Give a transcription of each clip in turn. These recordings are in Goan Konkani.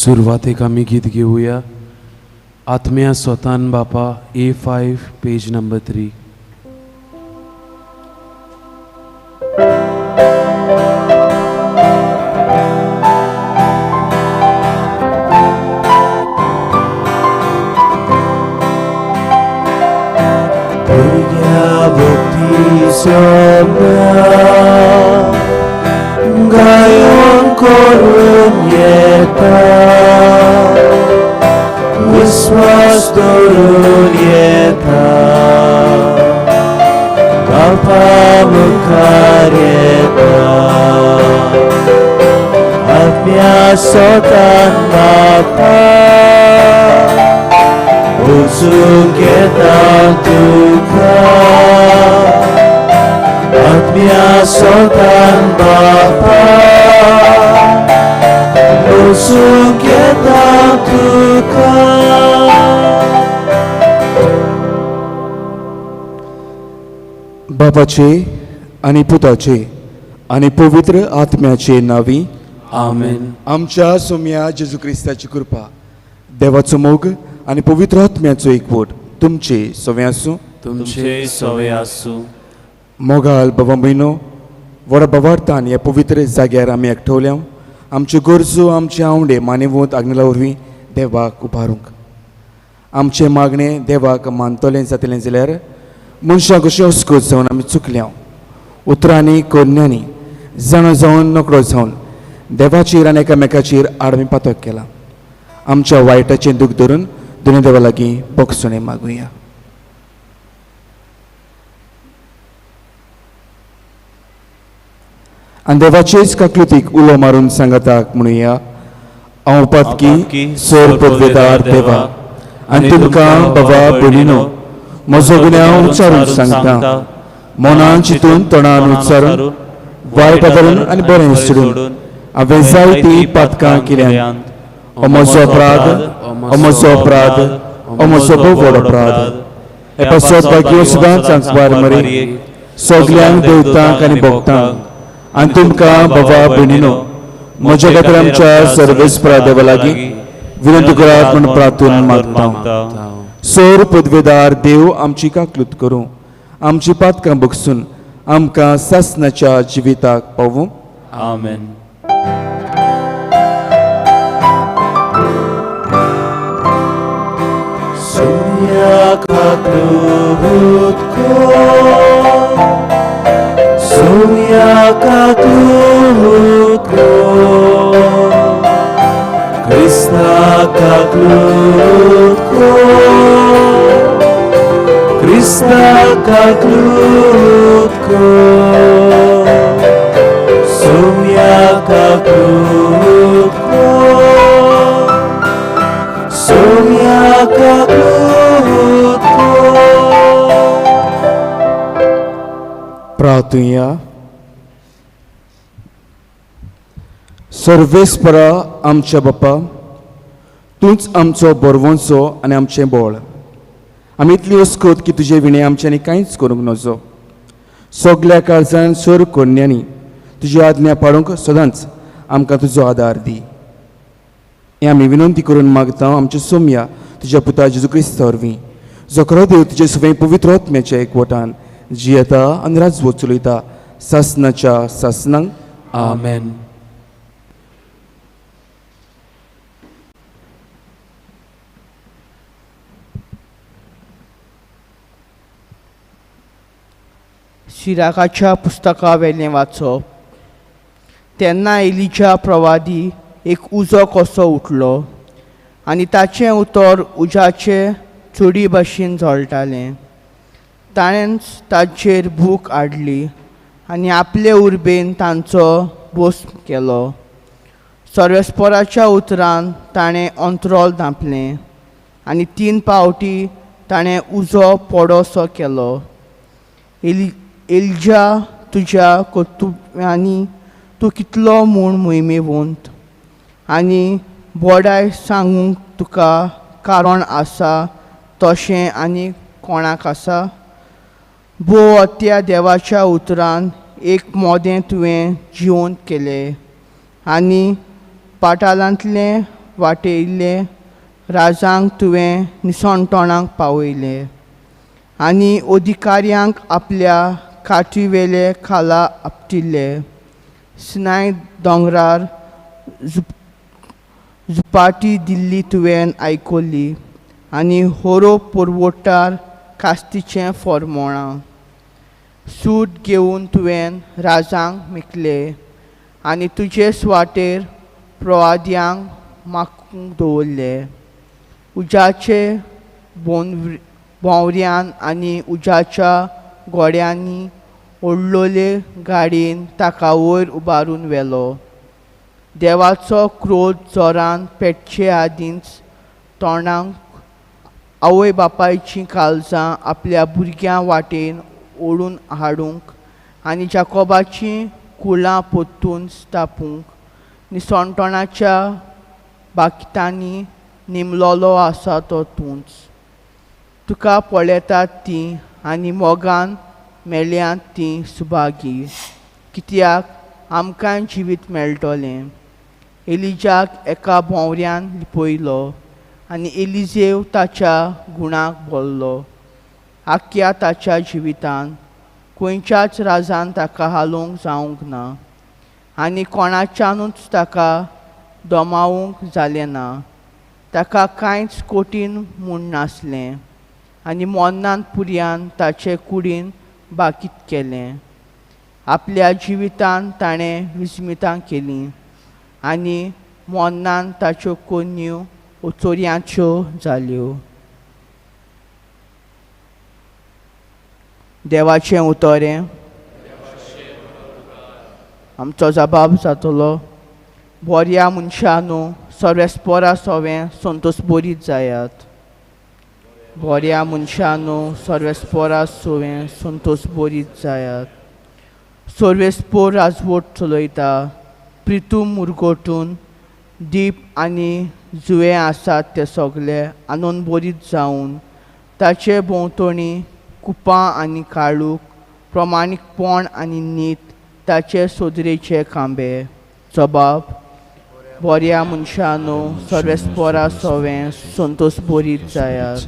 सुरवातेक आमी गीत घेवया आत्म्या स्वतान बापा A5 page number 3. गायन करून येता विश्वास दवरून येता बापा मुखार येता आत्म्या स्वतान बापा वचूंक येता तुका आत्म्या स्वतान बापा वचूंक येता तुका. बापाचे आनी पुताचे आनी पवित्र आत्म्याचे नांवी आमेन. आमच्या सोम्या जेजू क्रिस्ताची कृपा, देवाचो मोग आनी पवित्र आत्म्याचो एकवट तुमचे सवे आसूं. तुमचे सवे आसूं. मोगाल बाबा म्हयनो व्हडा बाबार्थान ह्या पवित्र जाग्यार आमी एकठवल्या. आमच्यो गरजो, आमचे आवंडे मानेवंत आग्नेला वरवीं देवाक उबारूंक, आमचें मागणें देवाक मानतलें जातलें जाल्यार मनशां कशें अस्कत जावन आमी चुकल्या उतरांनी करण्यांनी जाणा जावन नकळो जावन देवाचेर आनी एकामेकाचेर आडमी पातक केला. आमच्या वायटाचें दूख धरून दोनूय देवा लागीं बक्षणें मागुया. आनी देवाचेच काकलुतीक उलो मारून सांगाताक म्हणुया, हांव पातकी सर पदवेदार देवा आनी तुमकां बाबा भयणीनो म्हजो गुन्यांव उच्चारून सांगता. मनान चिंतून तोंडान उच्चारून वायट धरून आनी बरें सोडून हांवें जायतीं पातकां केल्यांत. हो म्हजो अपराध, हो म्हजो अपराध, हो म्हजो भोव व्हड अपराध. हे पासत भाग्य सदांच सांसवार मरे सगल्यांक देवतांक आनी भक्तांक आनी तुमकां बाबा भयणीनो म्हज्या खातीर आमच्या सर्वेस्परा देवा लागीं विनंती करात म्हूण प्रार्थून मागता. सोर पदवेदार देव आमची काकलूत करूं, आमची पातकां बगसून आमकां सासनाच्या जिविताक पावूं. आमेन. सोम्या काकलूत कर, सोम्या काकलूत कर, क्रिस्ता काकलूत कर, क्रिस्ता काकलूत कर, सोम्या काकलूत कर, सोम्या काकलूत कर. प्रार्थुया. सर्वेस्परा आमच्या बापा, तूंच आमचो बरवंचो आनी आमचें बळ. आमी इतली अस्कत की तुजे विणें आमच्यांनी कांयच करूंक नजो. सगल्या काळजान सर करण्यांनी तुजी आज्ञा पाळूंक सदांच आमकां तुजो आदार दी. हें आमी विनंती करून मागता आमच्या सोम्या तुज्या पुता जेजू क्रिस्ता वरवीं, जो खरो देव तुजे सवंय पवित्र आत्म्याच्या एकवटान जियेता आनी राजवट चलयता सासनाच्या सासनांक. आमेन. सिराकाच्या पुस्तका वेलें वाचप. तेन्ना एलिजा प्रवादी एक उजो कसो उठलो आनी ताचें उतर उज्याचे चुडी भशेन जळटालें. ताणेंच ताचेर भूक हाडली आनी आपले उर्बेन तांचो बोस केलो. सर्वेस्पोराच्या उतरान ताणें अंत्रोल धांपलें आनी 3 पावटी ताणें उजो पोडोसो केलो. एलिजा तुज्या कर्तुब्यांनी तूं कितलो म्हूण मोहिमेवंत आनी बोडाय सांगूंक तुका कारण आसा तशें आनी कोणाक आसा? भोव अत्या देवाच्या उतरान एक मोदें तुवें जिवंत केलें आनी पाटालांतलें वाटयिल्लें राजांक तुवें निसणटणाक पावयलें आनी अधिकाऱ्यांक आपल्या कातीवेले खाला आपटिल्ले. सिनाय दोंगरार झुपाटी दिल्ली तुवें आयकली आनी होरो पुरवटार कास्तीचें फॉर्मोणां सूट घेवन तुवें राजांक मेकले आनी तुजे सुवातेर प्रवाद्यांक माकूंक दवरले. उज्याचे भोंवऱ्यान आनी उज्याच्या घोड्यांनी ओडलोले गाडयेन ताका वयर उबारून व्हेलो. देवाचो क्रोध जोरान पेटचे आदींच तोंडांक आवय बापायचीं काळजां आपल्या भुरग्यां वाटेन ओडून हाडूंक आनी जाकोबाचीं कुळां परतून स्थापूंक निसणटणाच्या बाकितांनी निमलोलो आसा तो तूंच. तुका पळयतात तीं आनी मोगान मेळ्यांत तीं सुभागी, कित्याक आमकां जिवीत मेळटलें. एलिजाक एका भोंवऱ्यान लिपयलो आनी एलिजेव ताच्या गुणाक भरलो. आख्या ताच्या जिवितान खंयच्याच राजान ताका हालोवंक जावंक ना आनी कोणाच्यानूच ताका दमावूंक जालें ना. ताका कांयच कठीण म्हूण नासलें आनी मोन्नान पुर्यान ताचे कुडीन बाकीत केलें. आपल्या जिवितान ताणें विस्मितां केलीं आनी मोन्नान ताच्यो कोन्यो चोरयांच्यो जाल्यो. देवाचें उतरें आमचो जबाब जातलो. बोऱ्या मनशानू सर्वेस्पोरा सोवें संतोश बरीत जायात. बोऱ्या मनशानू सर्वेस्पोरा सोवें संतोश बरीत जायात. सर्वेस्पोर राजवट चलयता. प्रितूम मुरगोटून दीप आनी जुवें आसात ते सगळे आनंद बरीत जावन ताचे भोंवतणी कुपां आनी काळूक प्रमाणीकपण आनी नीत ताचे सोदरेचे खांबे. जबाब बोऱ्या मनशानू सर्वेस्पोरा सोवें संतोश बरीत जायात.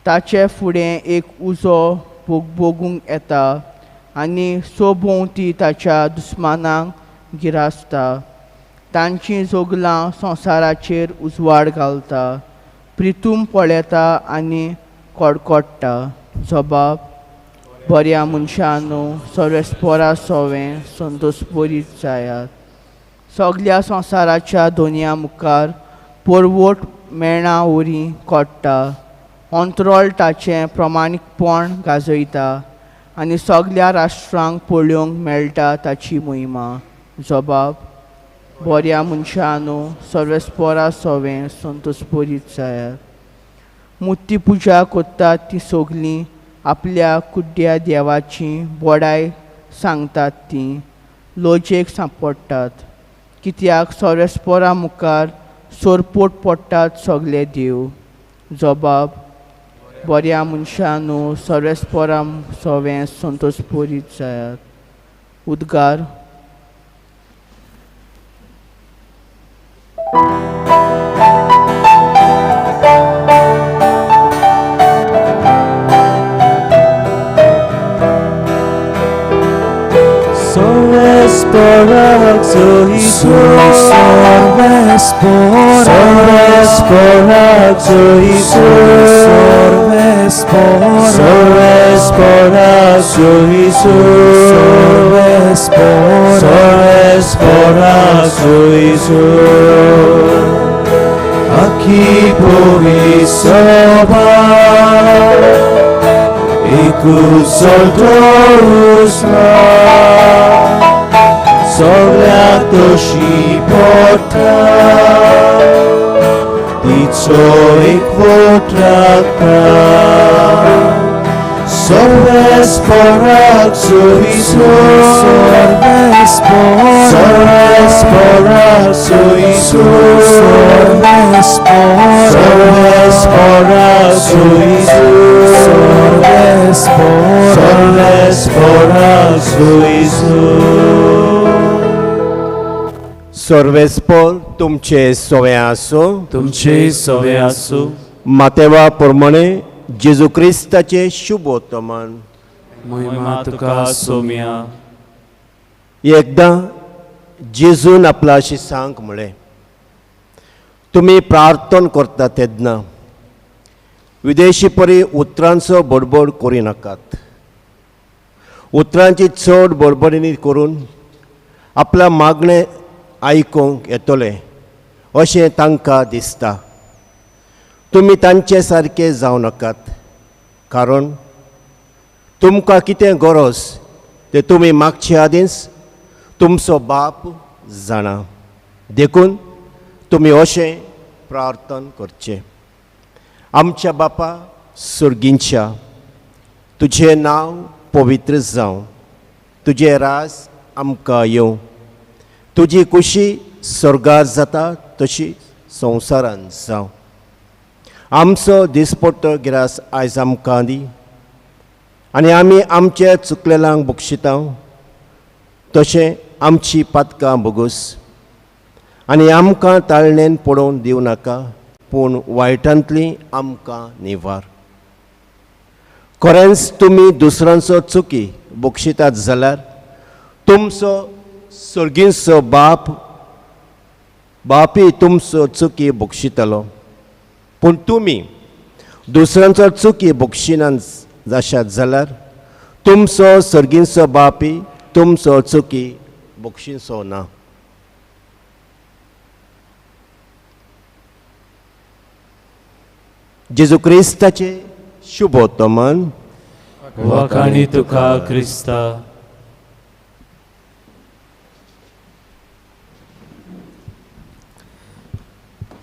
ताचे फुडें एक उजो भोगभोगूंक येता आनी सोभोंवती ताच्या दुस्मानांक गिरासता. तांचीं जोगलां संवसाराचेर उजवाड घालता. प्रितूम पळयता आनी कडकडटा. जबाब बऱ्या मनशानू सर्वेस्पोरा सोवें संतोश बरीत जायात. सगल्या संवसाराच्या दोनया मुखार पोरवोट मेणा वरी कोट्टा. अंतरोळ ताचें प्रमाणीकपण गाजयता आनी सगल्या राष्ट्रांक पळोवंक मेळटा ताची मोहिमा. जबाब बोऱ्या मनशानू सर्वेस्पोरा सोवें संतोश बरीत जायात. मुर्ती पुजा करतात ती सगलीं आपल्या कुड्ड्या देवाची बोडाय सांगतात ती लजेक सांपडटात. कित्याक सर्वेस्पोरा मुखार सोरपोट पडटात सगले देव. जबाब बोऱ्या मनशानू सर्वेस्पोरा सोवें संतोश बरीत जायात. उद्गार. Aqui por soba एकूच चलतो उसला सगळ्याक तशी पडटा तिचो एकवट राखता सर्वेस्पराक सोयीसो सर्वेस्पराक सोयीसो सर्वेस्पराक सोयीसो सर्वेस्पराक सोयीसो. सर्वेस्पर तुमचे सोवे आसूं. तुमचे सवे आसूं. मातेवा प्रमाणे जेजू क्रिस्ताचें शुभ वर्तमान. महिमा तुका सोम्या. एकदां जेजून आपल्या शिसांक म्हळें, तुमी प्रार्थना करता तेन्ना विदेशी परी उतरांचो बडबड करिनाकात. उतरांची चड बडबडीनी करून आपल्या मागणें आयकूंक येतलें अशें तांकां दिसता. तुमी तांचे सारके जावं नाकात, कारण तुमकां कितें गरज तें तुमी मागचे आदींच तुमचो बाप जाणा. देखून तुमी अशें प्रार्थना करचें. आमच्या बापा सुर्गींच्या, तुजें नांव पवित्र जावं, तुजें राज आमकां येवं, तुजी कुशी स्वर्गार जाता तशी संवसारान जावं. आमचो दिसपट्टो गिरास आयज आमकां दी आनी आमी आमच्या चुकलेल्यांक बक्षिता तशें आमची पातकां भोगोस आनी आमकां ताळणेन पडोवन दिवं नाका, पूण वायटांतली आमकां निवार. खरेंच तुमी दुसऱ्यांचो चुकी बक्षितात जाल्यार तुमचो सर्गींचो बाप बापी तुमचो चुकी बक्षितलो. पूण तुमी दुसऱ्यांचो चुकी बक्षिनान जाशात जाल्यार तुमचो सर्गींचो बापी तुमचो चुकी बक्षिसो ना. जेजू क्रिस्ताचें शुभ वर्तमान. वाखाणी तुका क्रिस्ता.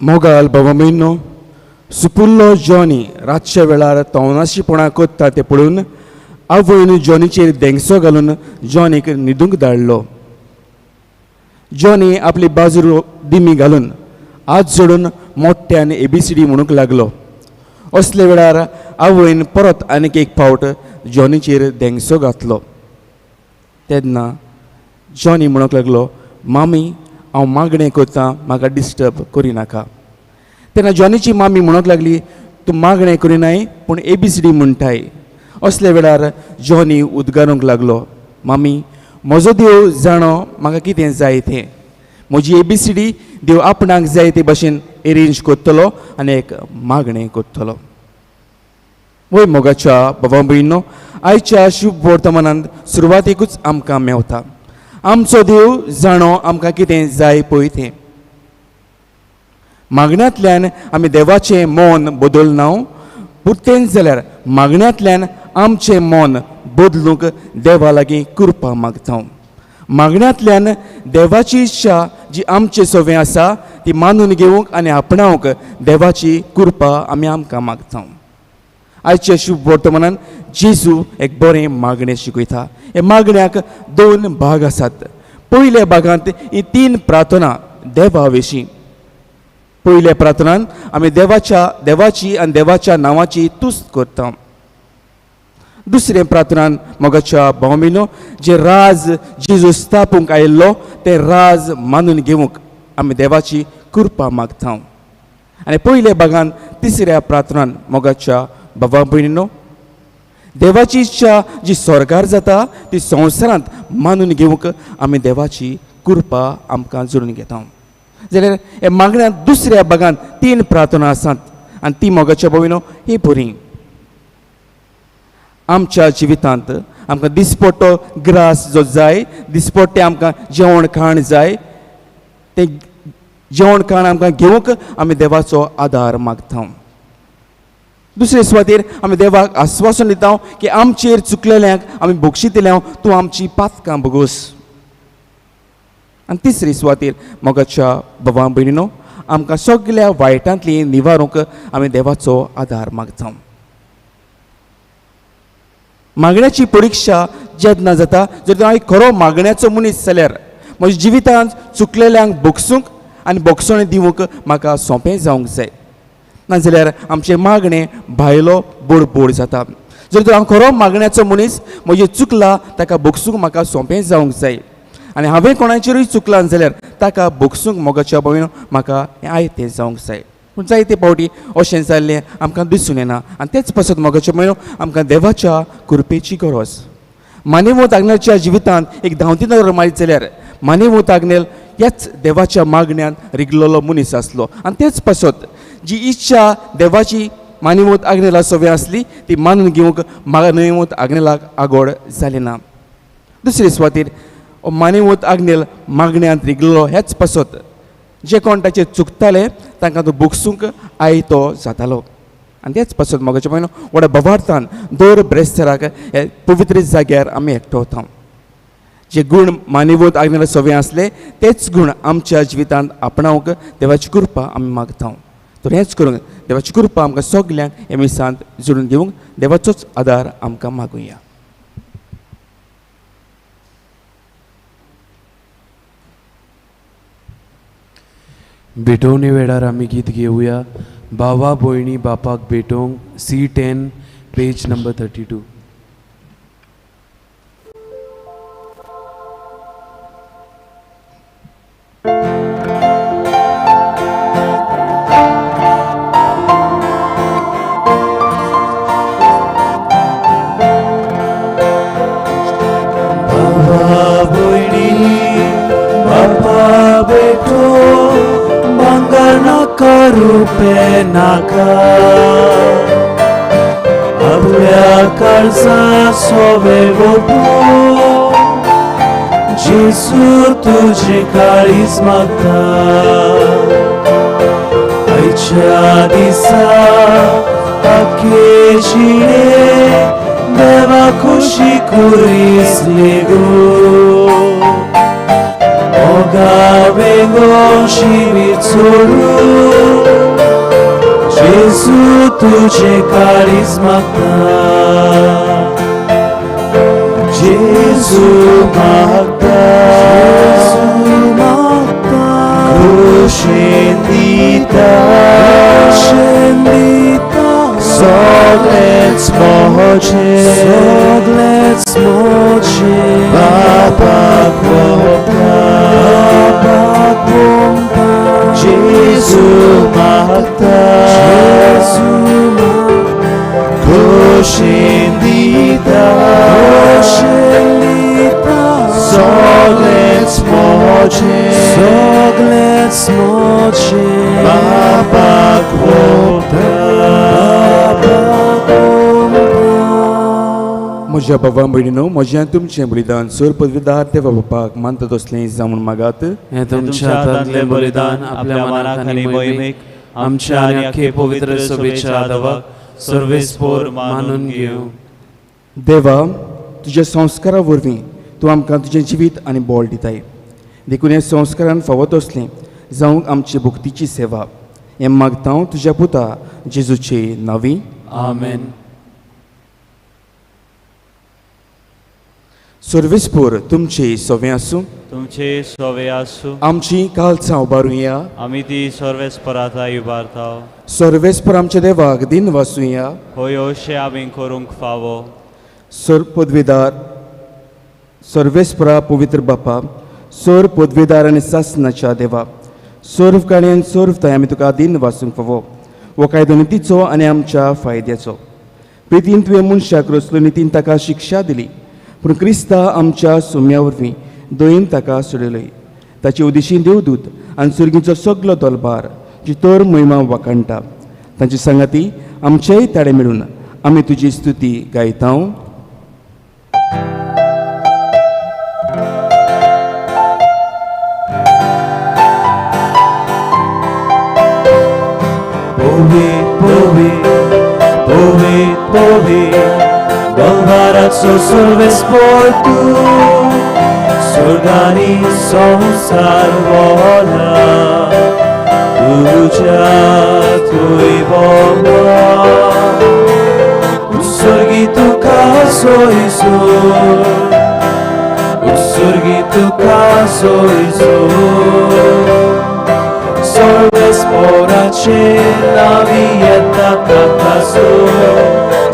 मोगाल बाबा म्हयनो सुपुल्लो जॉनी रातच्या वेळार तवनाशीपणां करता तें पळोवन आवयन जॉनीचेर धेंगसो घालून जॉनीक न्हिदूंक धाडलो. जॉनी आपली बाजूर दिमी घालून हात जोडून मोठ्यान एबीसीडी म्हणूंक लागलो. असले वेळार आवयन परत आनीक एक फावट जॉनीचेर धेंगसो घातलो. तेन्ना जॉनी म्हणूंक लागलो, मामी हांव मागणें करतां, म्हाका डिस्टर्ब करिनाका. तेन्ना जॉनीची मामी म्हणूंक लागली, तूं मागणें करिनाय पूण एबीसीडी म्हणटाय. असल्या वेळार जॉनी उद्गारूंक लागलो, मामी म्हजो देव जाणो म्हाका कितें जाय तें, म्हजी एबीसीडी देव आपणाक जाय ते भाशेन एरेंज करतलो आनी एक मागणें करतलो. वय मोगाच्या बाबा भयणीनो, आयच्या शुभ वर्तमानांत सुरवातेकूच आमकां मेवता आमचो देव जाणो आमकां कितें जाय पळय तें. मागण्यांतल्यान आमी देवाचें मन बदलना, पुरतेंच जाल्यार मागण्यांतल्यान आमचें मन बदलूंक देवा लागीं कृपा मागता. मागण्यांतल्यान देवाची इच्छा जी आमचे सवें आसा ती मानून घेवंक आनी आपणावंक देवाची कृपा आमी आमकां मागता. आयच्या शुभ वर्तमानान जेजू एक बरें मागणें शिकयता. ह्या मागण्याक दोन भाग आसात. पयल्या भागांत ही तीन प्रार्थना देवा विशीं. पयल्या प्रार्थनान आमी देवाची आनी देवाच्या नांवाची तुस्त करता. दुसऱ्या प्रार्थनान मोगाच्या भावमिनो जे राज जेजू स्थापूंक आयिल्लो तें राज मानून घेवंक आमी देवाची कृपा मागता. आनी पयल्या भागान तिसऱ्या प्रार्थनान मोगाच्या बाबा भयणीनो देवाची इच्छा जी स्वर्गार जाता ती संवसारांत मानून घेवंक आमी देवाची कृपा आमकां जोडून घेता. जाल्यार ह्या मागण्यांत दुसऱ्या भागांत तीन प्रार्थना आसात आनी ती मोगाच्या भयणीनो ही बरी. आमच्या जिवितांत आमकां दिसपट्टो ग्रास जो जाय, दिसपट्टें आमकां जेवण खाण जाय, तें जेवण खाण आमकां घेवंक आमी देवाचो आदार मागता. दुसरे सुवातेर आमी देवाक आस्वासन दिता की आमचेर चुकलेल्यांक आमी बक्षितले, तूं आमची पातकां भोगोस. आनी तिसरी सुवातेर मोगाच्या बाबा भयणीनो, आमकां सगल्या वायटांतली निवारूंक आमी देवाचो आदार मागता. मागण्याची परिक्षा जेन्ना जाता, जर हांव एक खरो मागण्याचो मनीस जाल्यार म्हज्या जिवितांत चुकलेल्यांक बगसूंक आनी बगसणे दिवंक म्हाका सोंपें जावंक जाय, नाजाल्यार आमचें मागणें भायलो बोडबोड जाता. जर तर हांव खरो मागण्याचो मनीस, म्हजें चुकला ताका बगसूंक म्हाका सोंपें जावंक जाय, आनी हांवें कोणाचेरूय चुकलां जाल्यार ताका बगसूंक मोगाच्या भयण म्हाका हें आयतें जावंक जाय. पूण जायते फावटी अशें जाल्लें आमकां दिसून येना, आनी तेच पासत मोगाच्या भयण आमकां देवाच्या कृपेची गरज. मानेवत आग्नेलच्या जिवितांत एक धांवती नदर मारीत जाल्यार मानेवत आग्नेल ह्याच देवाच्या मागण्यांत रिगलेलो मनीस आसलो, आनी तेच पासत जी इच्छा देवाची मानेवत आग्नेला सवय आसली ती मानून घेवंक मानेवत आग्नेलाक आगोड जाली ना. दुसरे सुवातेर मानेवत आग्नेल मागण्यांत रिगलेलो ह्याच पासत जे कोण ताचेर चुकताले तांकां तो बगसूंक आयतो जातालो. आनी तेच पासत मोगाच्या भयणो व्हडा भवार्थान दर ब्रेस्ताराक हे पवित्र जाग्यार आमी एकटवता. जे गूण मानेवत आग्नेला सवय आसले तेच गूण आमच्या जिवितांत आपणावंक देवाची कृपा आमी मागता. तर हेंच करूंक देवाची कृपा आमकां सगल्यांक ह्या मिसांत जोडून घेवंक देवाचोच आदार आमकां मागुया. भेटवणे वेळार आमी गीत घेवया भावा भयणी बापाक भेटोवंक, C10 page number 32. बाबा भयणी बापा बेटो भांगर नाका रुपे नाका, आपल्या काळजा सोवे वोपो जेजू तुझे काळीज मागता. आयच्या दिसा आखे जिणे देवा खुशी कुरीसले गो, मोगा वेगो शिबीर चोरू जेजू तुझे काळीज मागता. जेजू मागता, जेजू मागता, खुशेन दिता, खुशेन दिता, सगळेंच म्हजें, सगळेंच म्हजें, बापाक वता, बापाक वता, जेजू मागता, जेजू मागता, खुशेन दिता, खुशेन दिता, सगळेंच म्हजें, सगळेंच म्हजें, बापाक वता, बापाक वता. म्हज्या बाबा भयणीनो, म्हजें तुमचें बलिदान सर पदवीदार देवा बापाक मानता तसलें जावन मागात. हें तुमच्या हातांतलें बलिदान आपल्या मनाक आनी मोहिमेक आमच्या आनी आखे पवित्र सभेच्या आदावाक सर्वेस्पोर मानून घेवं. देवा, तुज्या संस्कारा वरवीं तूं आमकां तुजें जिवीत आनी बळ दिताय, देखून ह्या संस्कारान फावो तसलें जावंक आमची भक्तीची सेवा हें मागता हांव तुज्या पुता जेजूचे नांवी. आमेन. सर्वेस्पोर तुमचे सवे आसूं, तुमचे सवे आसूं. आमची कालचां उबारुया, आमी ती सर्वेस्पराता उबारता. सर्वेस्पर आमच्या देवाक दिन वासुया, होय अशें आमी करूंक फावो. सर पदवीदार सर्वेस्परा पवित्र बापा, सर पदवीदार आनी सासनाच्या देवा, सर्व काणयेन सर्व थंय आमी तुका दिन वासूंक फावो. हो कायदो नितीचो आनी आमच्या फायद्याचो. प्रितीन तुवें मनशाक रचलो, नितीन ताका शिक्षा दिली, पूण क्रिस्ता आमच्या सुम्या वरवीं दयेन ताका सोडयलोय. ताचे उदेशीं देवदूत आनी सुर्गीचो सगलो दलबार जी तर महिमा वाखाणटा, तांची सांगाती आमचेय ताडे मेळून आमी तुजी स्तुती गायता. Povi, povi, देवाचो सर्वेस्पोर तूं स्वर्गानी संवसार वोला तुज्या थंय भोंवला उत्सर्गी तुका सोयसो उत्सर्गी तुका सोयसो सर्वेस्पोराचे नावी येता ताकासो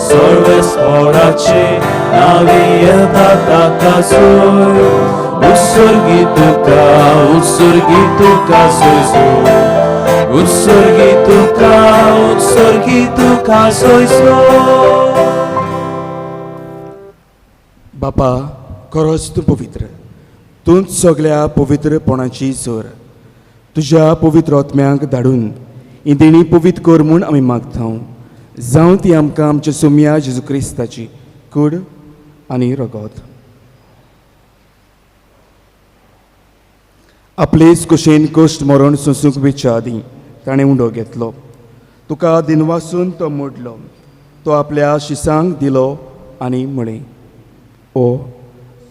सर्वेस्पोराचे नावी येता ताकासो उत्सर्गी तुका सोयसो उत्सर्गी तुका सोयसो. बापा खरोच तूं पवित्र, तूंच सगळ्या पवित्रपणाची जोर. तुज्या पवित्र आत्म्यांक धाडून ही देणी पवित्र कर म्हूण आमी मागता. जावं ती आमकां आमच्या सोम्या जेजू क्रिस्ताची कूड आनी रगत. आपलेच कुशेन कश्ट मरण सोंसूंक वेच्या आदीं ताणें उंडो घेतलो, तुका दिनवासून तो मोडलो, तो आपल्या शिसांक दिलो आनी म्हळें, ओ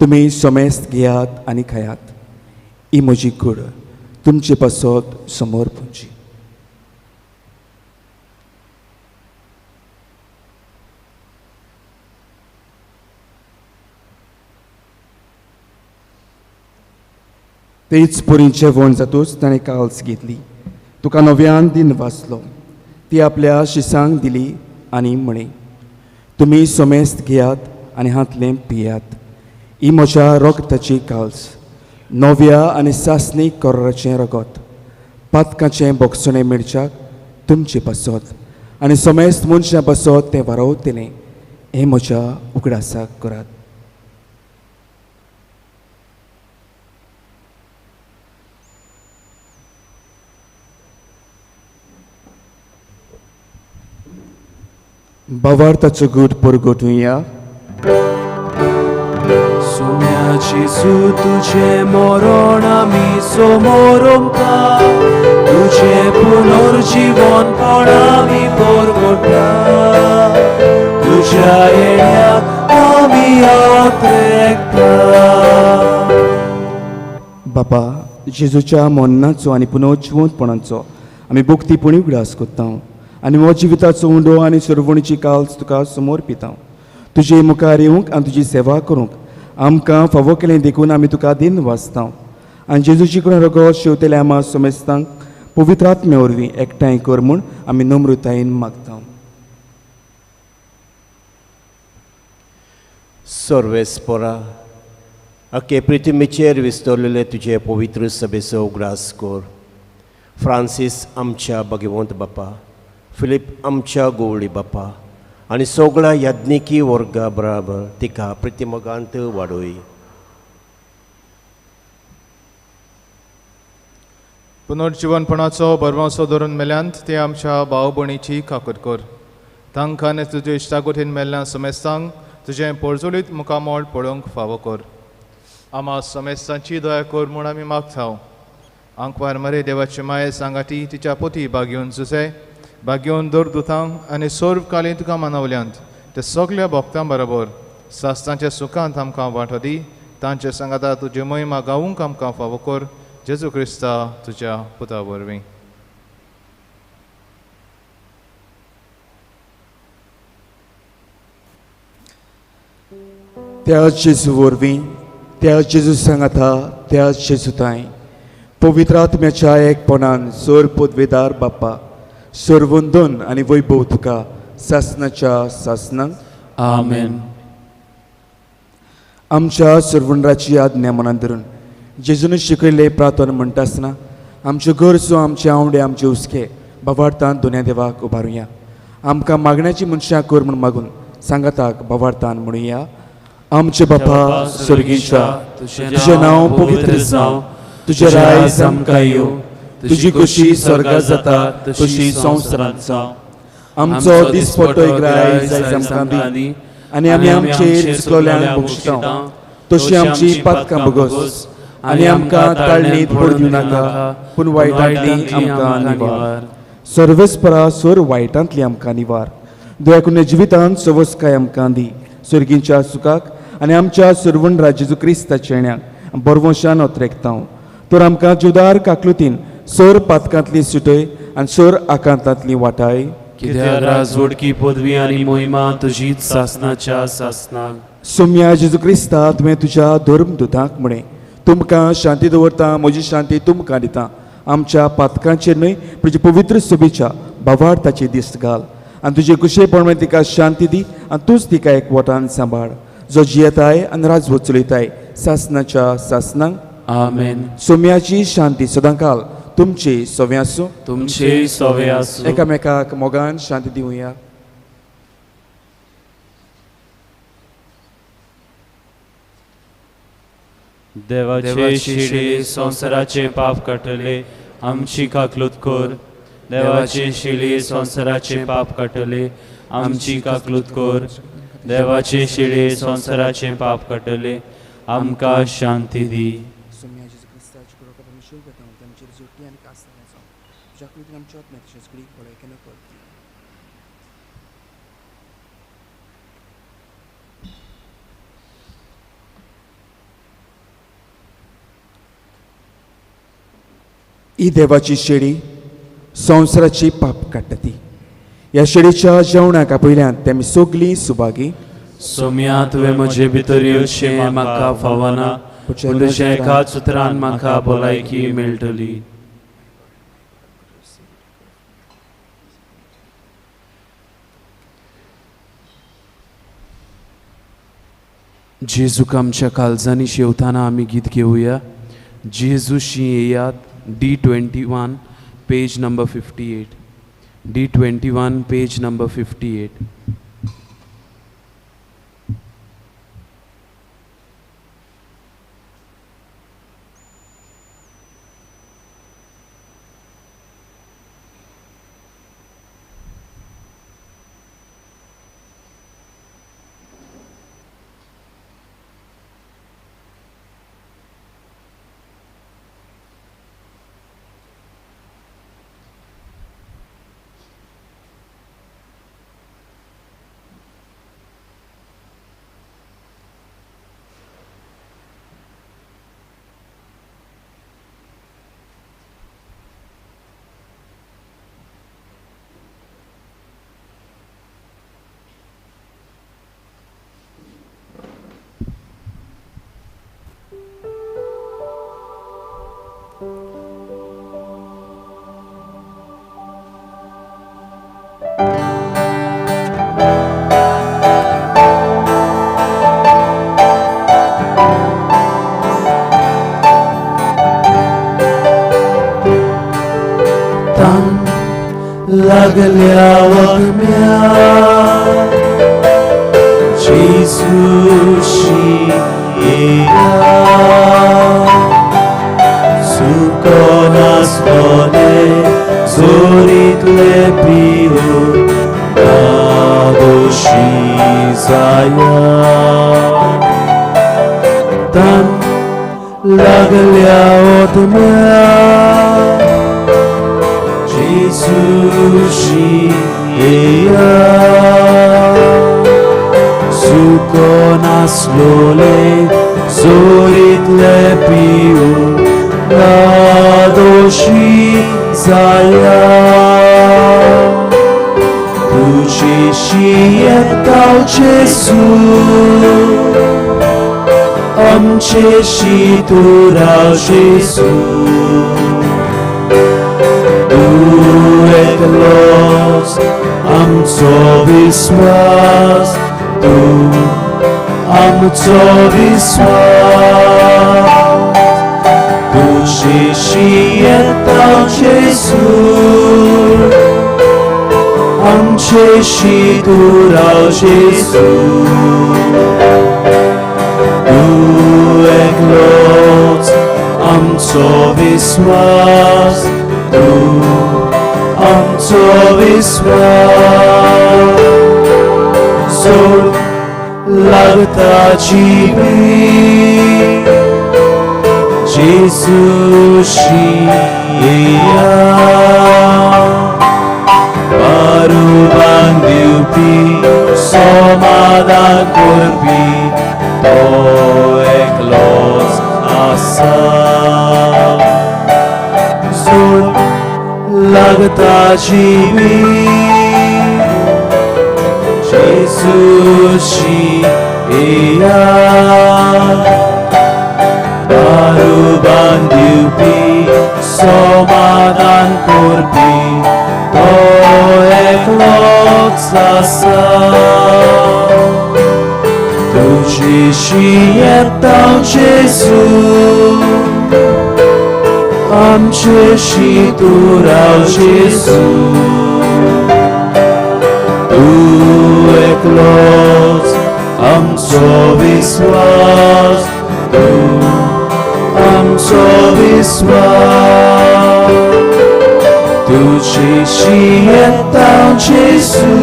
तुमी समेस्त घेयात आनी खायात, ही म्हजी कूड तुमचे पासत समोर पुजी. तेच परी जेवण जातूच ताणें काल्स घेतली, तुका नव्यान दिन वाचलो, ती आपल्या शिसांक दिली आनी म्हळें, तुमी समेस्त घेयात आनी हांतलें पियात, ही म्हज्या रगताची काल्स, नव्या आनी सासणी कराराचें रगत, पातकाचें बोगसणें मेळच्याक तुमचे पासत आनी समेस्त मनशां पासत तें वारवतलें, हें म्हज्या उगडासाक करात. बावार्थाचो गूट परगटुया. सोम्या जेजू तुझे मरण आमी समोरमता, तुझे पुनर्जीवनपण आमी परगटा, तुझ्या येण्याक आमी आत्रेकता. बापा जेजूच्या मरणाचो आनी पुनर्जिवंतपणाचो आमी भक्तीपणी उगडास करता आनी हो जिविताचो उंडो आनी सुरवणीची काल्स तुका समोर पिता. तुजे मुखार येवंक आनी तुजी सेवा करूंक आमकां फावो केलें देखून आमी तुका दिन वाचता आनी जेजूची करून रगत शेवतेल्या आमा समेस्तांक पवित्र आत्म्या वरवीं एकठांय कर म्हूण आमी नम्रतायेन मागता. सर्वेस्पोरा अके पृथ्वीचेर विस्तरलेले तुजे पवित्र सभेचो उगडास कर. फ्रांसीस आमच्या भगवंत बापा, फिलीप आमच्या गोवळी बापा आनी सगळ्या याज्ञिकी वर्गा बराबर तिका प्रतिमगांत वाडोय. पुनर्जिवनपणाचो बरवांसो धरून मेल्यांत ते आमच्या भाव भयणीची काकूट कर. तांकां आनी तुजे इश्टागोटीन मेल्ल्या समेस्तांक तुजें पोरजोलीत मुखामळ पळोवंक फावो कर. आमा समेस्तांची दया कर म्हूण आमी मागता. आंकवार मरे देवाचे माये सांगाती तिच्या पोती बागेवन जुसे बागेवन दर दुतांक आनी सर्व काली तुका मानवल्यांत ते सगल्या भक्तां बरोबर सास्तांच्या सुखांत आमकां वांटो दी. तांचे सांगाता तुजी महिमा गावूंक आमकां फावो कर. जेजू क्रिस्ता तुज्या पुता वरवीं. त्या जेजू वरवीं, त्या जेजू सांगाता, त्या जेजू तांय पवित्र आत्म्याच्या एकपणान सोर पदवेदार बाप्पा सर्वंदन आनी वैभव तुका सासनाच्या सासनाक. आमेन. आमच्या सर्वंडाची आज्ञा मनान धरून जेजून शिकयल्ले प्रार्थना म्हणटा आसतना आमच्यो गरजो, आमचे आवडे, आमचे हुस्के बावार्थान दोन्या देवाक उबारुया. आमकां मागण्याची मनशां कर म्हूण मागून सांगाताक बावार्थान म्हणुया. आमचे बापा स्वर्गीच्या, तुजें नांव पवित्र जावं, तुजें रायज आमकां येवं, तुजी खोशी स्वर्गात जाता तशी संवसारांत जावं. आमचो दिसपट्टो एक रायज आयज आमकां दी आनी आमी आमचेर चुकलोल्यांक बक्षिता तशी आमची पातकां भोगस आनी आमकां ताळणीत पडूं दिवं नाका, पूण वायटांतली आमकां निवार. सर्वेस्परा सर वायटांतली आमकां निवार. दया करून जिवितांत सवसकाय आमकां दी सुर्गींच्या सुखाक आनी आमच्या सुरवण राजेजू क्रिस्ताच्या येण्याक बरवंशान ओतरेकता. तर आमकां जुदार काकलुतीन सोर पातकांतली सुटय आनी सोर आकांतांतली वाटाय. कित्याक राजवडकी पदवी आनी मोहिमा तुजीच सासनाच्या सासनाक. सोम्या जेजू क्रिस्ता, तुवें तुज्या धर्म दुतांक म्हळें, तुमकां शांती दवरता, म्हजी शांती तुमकां दिता. आमच्या पातकांचेर न्हय तुजे पवित्र सभेच्या भावार्थाची दिश्ट घाल आनी तुजे कुशे प्रमाणे तिका शांती दी आनी तूंच तिका एकवटान सांबाळ, जो जियेताय आनी राजवट चलयताय सासनाच्या सासनाक. आमेन. सोम्याची शांती सदांकाल तुमचे सवे आसूं. तुमचे सवे आसूं. एकामेकाक मोगान शांती दिवया. देवाचे शिडी संवसाराचे पाप काडटले, आमची काकलूत कर. देवाचे शिडी संवसाराचे पाप काडटले, आमची काकलूत कर. देवाचे शिडी संवसाराचे पाप काडटले, आमकां शांती दी. ही देवाची शेळी संवसाराची पाप काडटा ती. ह्या शेळीच्या जेवणाक आपयल्यान तेमी सगलीं सुभागी. सोम्या, तुवें म्हजे भितर येवचें म्हाका फावना, पूण तुज्या एकाच उतरान म्हाका भलायकी मेळटली. जेजूक आमच्या काळजांनी शेवताना आमी गीत घेवया. जेजूशी येयात, D21 page number 58. D21 page number 58. लागल्या वखम्या जेजूशी येया, सुको नासलोले जोरीतले पिवन दादोशी जाया. तान लागल्या वखम्या जेजूशी येया, सुको नासलोले जोरीतले पिवन दादोशी जाया. तुजेशी येता जेजू, आमचेशी तूं राव जेजू. तूं एकलोच आमचो विस्वास, तूं आमचो विस्वास. तुजेशी येता जेजू, आमचेशी तूं राव जेजू. तूं एकलोच आमचो विस्वास, तूं आमचो विस्वास. जोड लागता जिबी जेजूशी येया, पारुबान दिवपी समाधान समाधान करपी तो एकलोच आसा. जोड लागता जिवीत जेजूशी येयात, तारुबान दिवपी समाधान करपी तो एकलोच आसा. तुजेशी येता जेजू, आमचेशी तूं राव जेजू, तूं एकलोच आमचो विस्वास, तूं आमचो विस्वास. तुजेशी येता जेजू,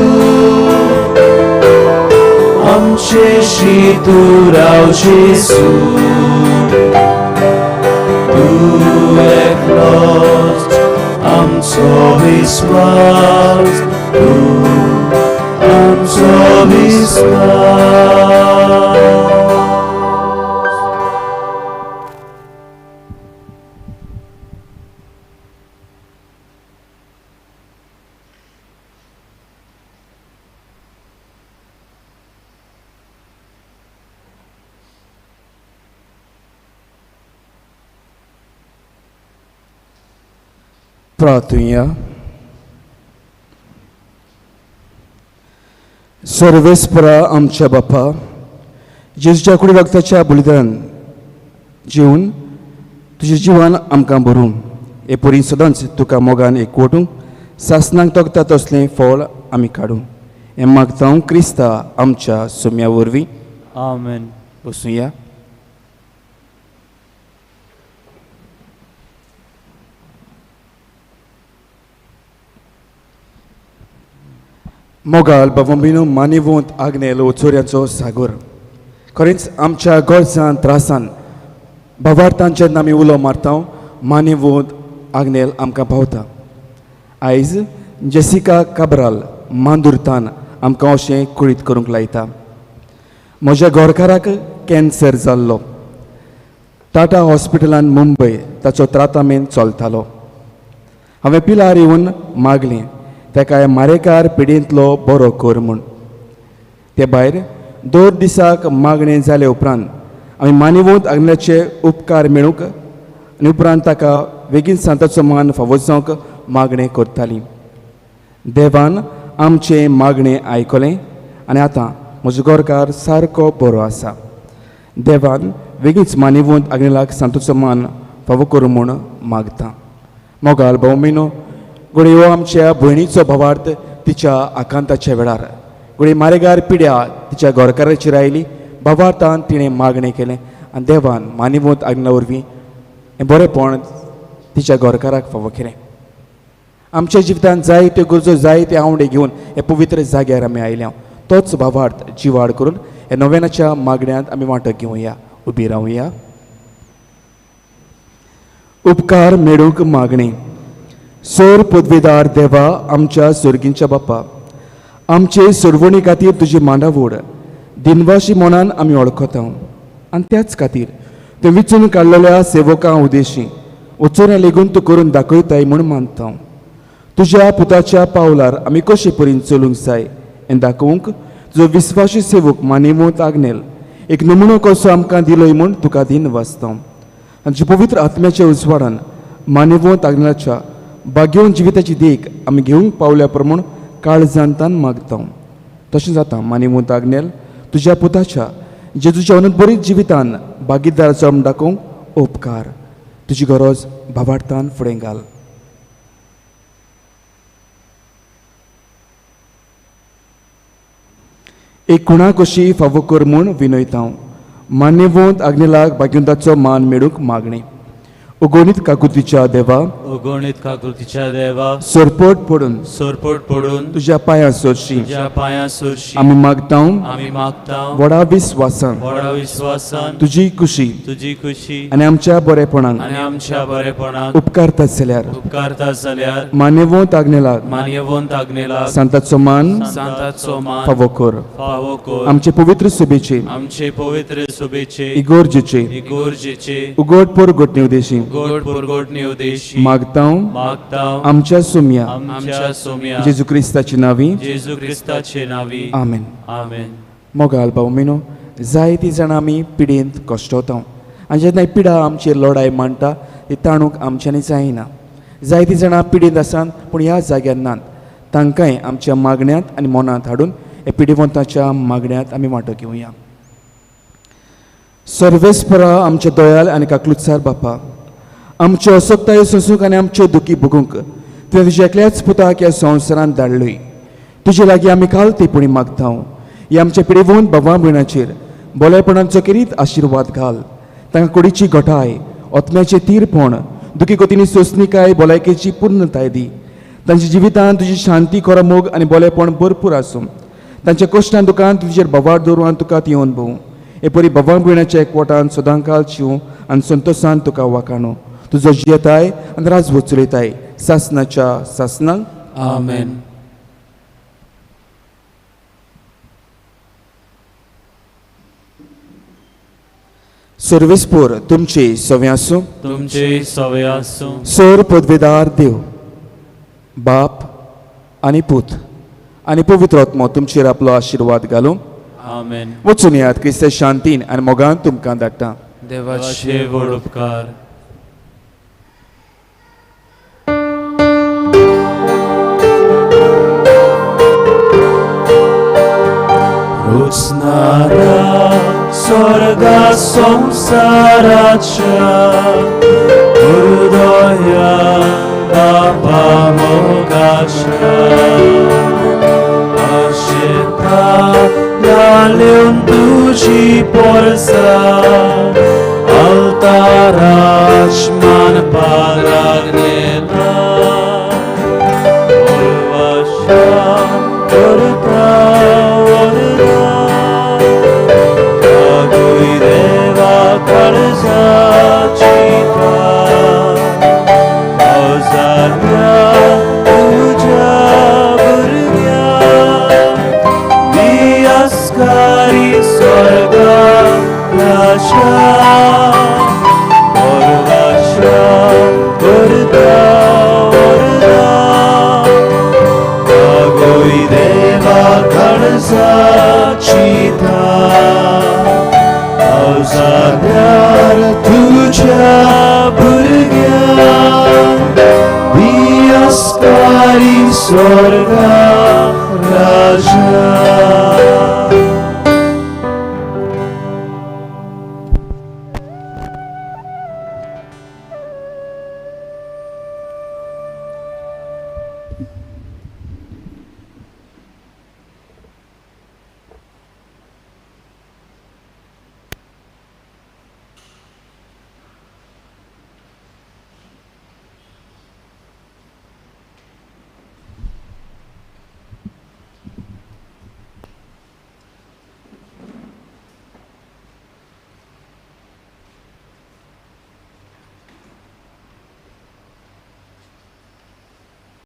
आमचेशी तूं राव जेजू, तूं एकलोच आमचो विस्वास, तूं आमचो विस्वास. प्रार्थुया. सर्वेस्परा आमच्या बापा, जेजूच्या कुडी रक्ताच्या बलिदान जेवन तुजें जिवन आमकां भरूं, हे परी सदांच तुका मोगान एकवटूंक सासनाक तोखता तसलें फळ आमी काडूं, हें मागता क्रिस्ता आमच्या सोम्या वरवीं. आमेन. बसुया. मोगाल बाबांबिनो मानिवंत आग्नेल चोरयांचो सागोर, खरेंच आमच्या गरजान त्रासान भावार्थान जेन्ना आमी उलो मारता मानिवंत आग्नेल आमकां पावता. आयज जेसिका काब्राल मांदुरतान आमकां अशें कळीत करूंक लायता. म्हज्या गोरकाराक कॅन्सर जाल्लो, टाटा हॉस्पिटलान मुंबय ताचो त्रातामेन चलतालो. हांवें पिलार येवन मागलें ताका मारेकार पिडेंतलो बरो कर म्हूण. ते भायर 2 दिसाक मागणें जाले उपरांत आमी मानिवंत आग्नेलाचे उपकार मेळूंक आनी उपरांत ताका बेगीन सांताचो मान फावो जावंक मागणें करतालीं. देवान आमचें मागणें आयकलें आनी आतां म्हजो गोरकार सारको बरो आसा. देवान बेगीनच मानिवंत आग्नेलाक सांताचो मान फावो करूं म्हूण मागता. मोगाल भावमिनो, घडये हो आमच्या भयणीचो भावार्थ तिच्या आकांताच्या वेळार घडये मारेगार पिड्या तिच्या गोरकाराचेर आयली, भावार्थान तिणें मागणें केलें आनी देवान मानिवंत आग्नेला वरवीं हें बरेंपण तिच्या गोरकाराक फावो केलें. आमच्या जिवितांत जाय त्यो गरजो जाय ते आंवडे घेवन हे पवित्र जाग्यार आमी आयल्या, तोच भावार्थ जिवाड करून हे नोवेनाच्या मागण्यांत आमी वांटो घेवया. उबी रावया. उपकार मेळूंक मागणें. सोर पदवीदार देवा आमच्या सोर्गींच्या बापा, आमचे सोडवणी खातीर तुजी मांडावड दिनवाशी मनान आमी वळखता आनी त्याच खातीर ते विचून काडलेल्या सेवकां उदेशी वचोऱ्या लेगून तूं करून दाखयताय म्हूण मानता. तुज्या पुताच्या पावलार आमी कशे परीन चलूंक जाय हें दाखोवंक तुजो विस्वाशी सेवक मानिवंत आग्नेल एक नमुनो कसो आमकां दिलोय म्हूण तुका दिन वाचता. आनी पवित्र आत्म्याच्या उजवाडान मानिवंत आग्नेलाच्या भाग्यवंत जिविताची देख आमी घेवंक पावल्या प्रमाण काळजांतान मागता. तशें जाता मानिवंत आग्नेल तुज्या पुताच्या जेजूच्या अनंत जिवितान भागीदार जावन दाखोवंक उपकार. तुजी गरज भावार्थान फुडें घाल. एक खुणा कशी फावो कर म्हूण विनयता. मान्यवंत आग्नेलाक भाग्यवंताचो मान मेळूंक मागणें. उगोनीत काकुतीच्या देवा, अगणीत काकृतीच्या देवा, सरपट पडून सरपट पडून तुज्या पांयां सोरशी तुज्या पांयां सोरशी आमी मागता, आमी मागता व्हडा विस्वासान, व्हडा विस्वासान तुजी खुशी, तुजी खुशी आनी आमच्या बरेपणाक, आनी आमच्या बरेपणाक उपकारता जाल्यार, उपकारता जाल्यार मान्यवंत आग्नेलाक, मान्यवंत आग्नेलाक सांताचो मान, सांताचो मान फावो कर, फावो कर। आमचे पवित्र सभेचे, आमचे पवित्र सभेचे इगोर्जेचे, इगोर्जेचे उगड परगटणे उदेशी, उगड परगटणे उदेशी मागता, मागता आमच्या सोम्या, आमच्या सोम्या जेजू क्रिस्ताचे नांवी, जेजू क्रिस्ताचे नांवी, आमेन. आमेन. मोगाल भाव भयणो, जायतीं जाणां आमी पिडेंत कश्टवता आनी जेन्ना पिडा आमचेर लडाय मांडटा ती ताणूंक आमच्यांनी जायना. जायतीं जाणां पिडेंत आसात पूण ह्या जाग्यार नात, तांकांय आमच्या मागण्यांत आनी मनांत हाडून ह्या पिडेवंताच्या मागण्यांत आमी वांटो घेवया. सर्वेस्परा आमच्या दयाल आनी काकलुत्सार बापा, आमच्यो असक्तायो सोंसूंक आनी आमच्यो दुखी भोगूंक तुवें तुज्या एकल्याच पुताक ह्या संवसारांत धाडलोय. तुजे लागीं आमी काल तेपणी मागता, ह्या आमच्या पिडेवंत भावा भयणाचेर बोलेपणाचो केरीत आशिर्वाद घाल. तांकां कुडीची घटाय, आत्म्याचें तीरपण, दुखी गतींनी सोंसणीकाय, भलायकेची पूर्णताय दी. तांच्या जिवितांत तुजी शांती, खरो मोग आनी बोलेपण भरपूर आसूं. तांच्या कश्टान दुकान तुजेर भवार दवरून आनी तुका ती अणभव हे परी भावा भयणाच्या एकवटान सदांकाल शिवूं आनी संतोशान तुका वाखाणो. तुजो जियेताय आनी राजवट चलयताय सासनाच्या सासनाक. आमेन. सर्वेस्पोर तुमचे सवे आसूं, तुमचे सवे आसूं. सर पदवेदार देव बाप आनी पूत आनी पवित्र आत्मो तुमचेर आपलो आशिर्वाद घालूं. आमेन. वचून यात क्रिस्त शांतीन आनी मोगान तुमकां धाडटा. देवाचे व्हड उपकार. रुचणारा स्वर्गा संवसाराच्या हृदया बापा मोगाच्या आशेता घालून तुजी पोरसा अल्ताराच मानपाक लागलेला उर्वाशा करता वरदा कागुय देवा काळजाची जाल्या तुज्या भुरग्यांक दियास्कारी स्वर्गाच्या उर्वाशा करता वरदा कागुय देवा काळजाची जाल्यार तुज्या भुरग्यांक दियास्कारी स्वर्गाच्या.